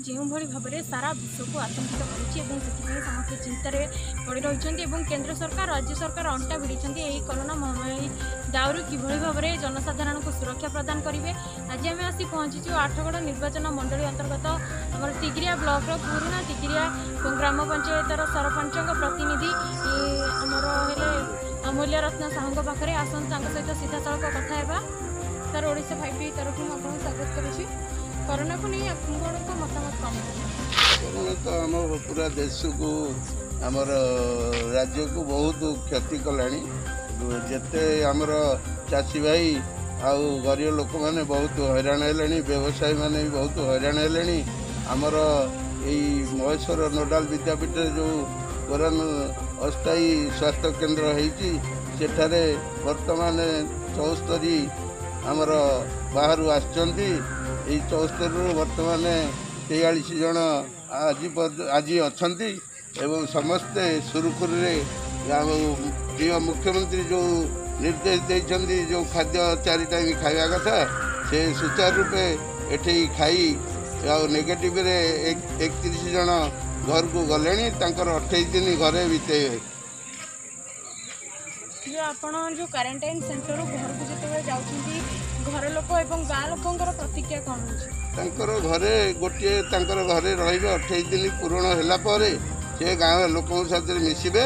ଯେଉଁଭଳି ଭାବରେ ସାରା ବିଶ୍ୱକୁ ଆତଙ୍କିତ କରିଛି ଏବଂ ସେଥିପାଇଁ ସମସ୍ତେ ଚିନ୍ତାରେ ପଡ଼ି ରହିଛନ୍ତି ଏବଂ କେନ୍ଦ୍ର ସରକାର, ରାଜ୍ୟ ସରକାର ଅଣ୍ଟା ଭିଡ଼ିଛନ୍ତି ଏହି କରୋନା ମହାମାରୀ ଦାଉରୁ କିଭଳି ଭାବରେ ଜନସାଧାରଣଙ୍କୁ ସୁରକ୍ଷା ପ୍ରଦାନ କରିବେ। ଆଜି ଆମେ ଆସି ପହଞ୍ଚିଛୁ ଆଠଗଡ଼ ନିର୍ବାଚନ ମଣ୍ଡଳୀ ଅନ୍ତର୍ଗତ ଆମର ତିଗିରିଆ ବ୍ଲକର ପୁରୁଣା ତିଗିରିଆ ଗ୍ରାମ ପଞ୍ଚାୟତର ସରପଞ୍ଚଙ୍କ ପ୍ରତିନିଧି ଆମର ହେଲେ ଅମୂଲ୍ୟ ରତ୍ନ ସାହୁଙ୍କ ପାଖରେ। ଆସନ୍ତୁ, ତାଙ୍କ ସହିତ ସିଧାସଳଖ କଥା ହେବା। ସାର୍, ଓଡ଼ିଶା 5 ତରଫରୁ ମୁଁ ଆପଣଙ୍କୁ ସ୍ୱାଗତ କରୁଛି। କରୋନାକୁ ନେଇ ଆପଣଙ୍କ ମତାମତ କ'ଣ? କରୋନା ତ ଆମ ପୁରା ଦେଶକୁ, ଆମର ରାଜ୍ୟକୁ ବହୁତ କ୍ଷତି କଲାଣି। ଯେତେ ଆମର ଚାଷୀ ଭାଇ ଆଉ ଗରିବ ଲୋକମାନେ ବହୁତ ହଇରାଣ ହେଲେଣି, ବ୍ୟବସାୟୀମାନେ ବି ବହୁତ ହଇରାଣ ହେଲେଣି। ଆମର ଏଇ ମହେଶ୍ୱର ନୋଡାଲ ବିଦ୍ୟାପୀଠରେ ଯେଉଁ କରୋନା ଅସ୍ଥାୟୀ ସ୍ୱାସ୍ଥ୍ୟ କେନ୍ଦ୍ର ହେଇଛି, ସେଠାରେ ବର୍ତ୍ତମାନ 74 ଆମର ବାହାରୁ ଆସିଛନ୍ତି। ଏଇ 74ରୁ ବର୍ତ୍ତମାନ 43 ଜଣ ଆଜି ଅଛନ୍ତି ଏବଂ ସମସ୍ତେ ସୁରୁଖୁରୁରେ, ଆଉ ପ୍ରିୟ ମୁଖ୍ୟମନ୍ତ୍ରୀ ଯେଉଁ ନିର୍ଦ୍ଦେଶ ଦେଇଛନ୍ତି, ଯେଉଁ ଖାଦ୍ୟ 4 ଟାଇମ୍ ଖାଇବା କଥା, ସେ ସୁଚାରୁ ରୂପେ ଏଠି ଖାଇ ଆଉ ନେଗେଟିଭରେ 31 ଜଣ ଘରକୁ ଗଲେଣି। ତାଙ୍କର 28 ଦିନ ଘରେ ବିତେଇବେ। ଯେଉଁ ଆପଣ ଯେଉଁ କ୍ୱାରେଣ୍ଟାଇନ୍ ସେଣ୍ଟରରୁ ଘରକୁ ଯେତେବେଳେ ଯାଉଛନ୍ତି, ଘର ଲୋକ ଏବଂ ଗାଁ ଲୋକଙ୍କର ପ୍ରତିକ୍ରିୟା କ'ଣ ରହୁଛି? ତାଙ୍କର ଘରେ ଗୋଟିଏ, ତାଙ୍କର ଘରେ ରହିବେ, 28 ଦିନ ପୂରଣ ହେଲା ପରେ ସେ ଗାଁ ଲୋକଙ୍କ ସାଥିରେ ମିଶିବେ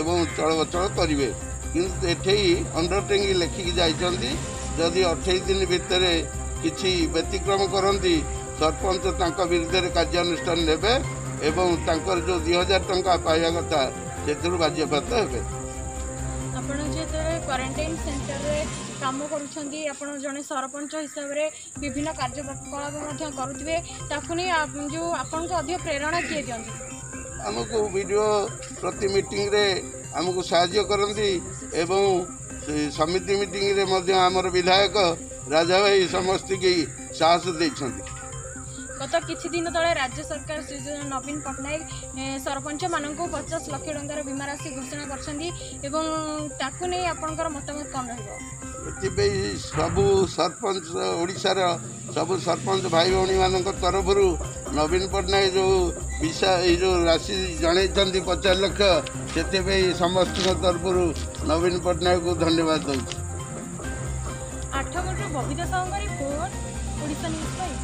ଏବଂ ଚଳପ୍ରଚଳ କରିବେ। କିନ୍ତୁ ଏଠି ଅଣ୍ଡରଟେକିଂ ଲେଖିକି ଯାଇଛନ୍ତି, ଯଦି 28 ଦିନ ଭିତରେ କିଛି ବ୍ୟତିକ୍ରମ କରନ୍ତି, ସରପଞ୍ଚ ତାଙ୍କ ବିରୁଦ୍ଧରେ କାର୍ଯ୍ୟାନୁଷ୍ଠାନ ନେବେ ଏବଂ ତାଙ୍କର ଯେଉଁ 2000 ଟଙ୍କା ପାଇବା କଥା ସେଥିରୁ ବାଜ୍ୟାପ୍ତ ହେବେ। ଆପଣ ଯେତେବେଳେ କ୍ୱାରେଣ୍ଟାଇନ୍ ସେଣ୍ଟରରେ କାମ କରୁଛନ୍ତି, ଆପଣ ଜଣେ ସରପଞ୍ଚ ହିସାବରେ ବିଭିନ୍ନ କାର୍ଯ୍ୟକଳାପ ମଧ୍ୟ କରୁଥିବେ, ତାକୁ ନେଇ ଯେଉଁ ଆପଣଙ୍କୁ ଅଧିକ ପ୍ରେରଣା କିଏ ଦିଅନ୍ତି? ଆମକୁ ବିଡ଼ିଓ ପ୍ରତି ମିଟିଂରେ ଆମକୁ ସାହାଯ୍ୟ କରନ୍ତି ଏବଂ ସମିତି ମିଟିଂରେ ମଧ୍ୟ ଆମର ବିଧାୟକ ରାଜା ଭାଇ ସମସ୍ତଙ୍କୁ ସାହସ ଦେଇଛନ୍ତି। ଗତ କିଛି ଦିନ ତଳେ ରାଜ୍ୟ ସରକାର ଶ୍ରୀ ନବୀନ ପଟ୍ଟନାୟକ ସରପଞ୍ଚମାନଙ୍କୁ 50 ଲକ୍ଷ ଟଙ୍କାର ବୀମା ରାଶି ଘୋଷଣା କରିଛନ୍ତି ଏବଂ ତାକୁ ନେଇ ଆପଣଙ୍କର ମତାମତ କ'ଣ ରହିବ? ଏଥିପାଇଁ ସବୁ ସରପଞ୍ଚ, ଓଡ଼ିଶାର ସବୁ ସରପଞ୍ଚ ଭାଇ ଭଉଣୀମାନଙ୍କ ତରଫରୁ ନବୀନ ପଟ୍ଟନାୟକ ଯେଉଁ ବିଶା ଏଇ ଯେଉଁ ରାଶି ଜଣେଇଛନ୍ତି 50 ଲକ୍ଷ, ସେଥିପାଇଁ ସମସ୍ତଙ୍କ ତରଫରୁ ନବୀନ ପଟ୍ଟନାୟକକୁ ଧନ୍ୟବାଦ ଦେଉଛି। ଆଠଗଡ଼ରୁ ବବିତା ସାହୁଙ୍କ ରିପୋର୍ଟ, ଓଡ଼ିଶା ନ୍ୟୁଜ୍ ପାଇଁ।